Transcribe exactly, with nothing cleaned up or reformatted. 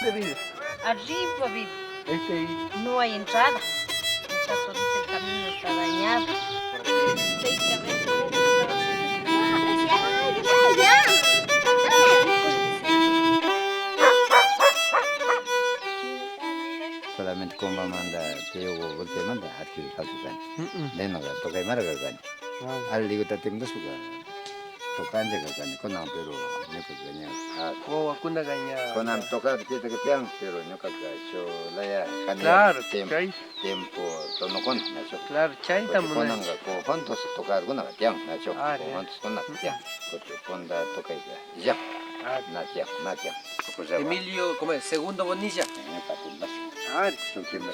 Arriba vive. Este ahí. No hay entrada. Está todito el camino, está dañado. Por aquí. Seis cabezas. Solamente Combamanta, Tiogo volteamanta, aquí falta. Mm, mm. De no, toca y marca. Ah. Al digo, tatim dos, tocancha kakani, kunan pero ñuka ña. Ah, wawakunaka ña. Kunan tocar chaytaka tiyan, pero ñukaka shuk laya kani. Claro, tiempo, chay. Tiempo tonokuna, nachu. Claro, chayta munani. Kunanka conjuntos tocarkunaka tiyan, nachu. Ah, ya. Conjuntos kunaka tiyan. Mm. Kutin punta tocayka ya. Ah. Na tiyan, na tiyan. Emilio, ¿cómo es? Segundo Bonilla. Ñuka tiempo. Ah. Shuk tiempo.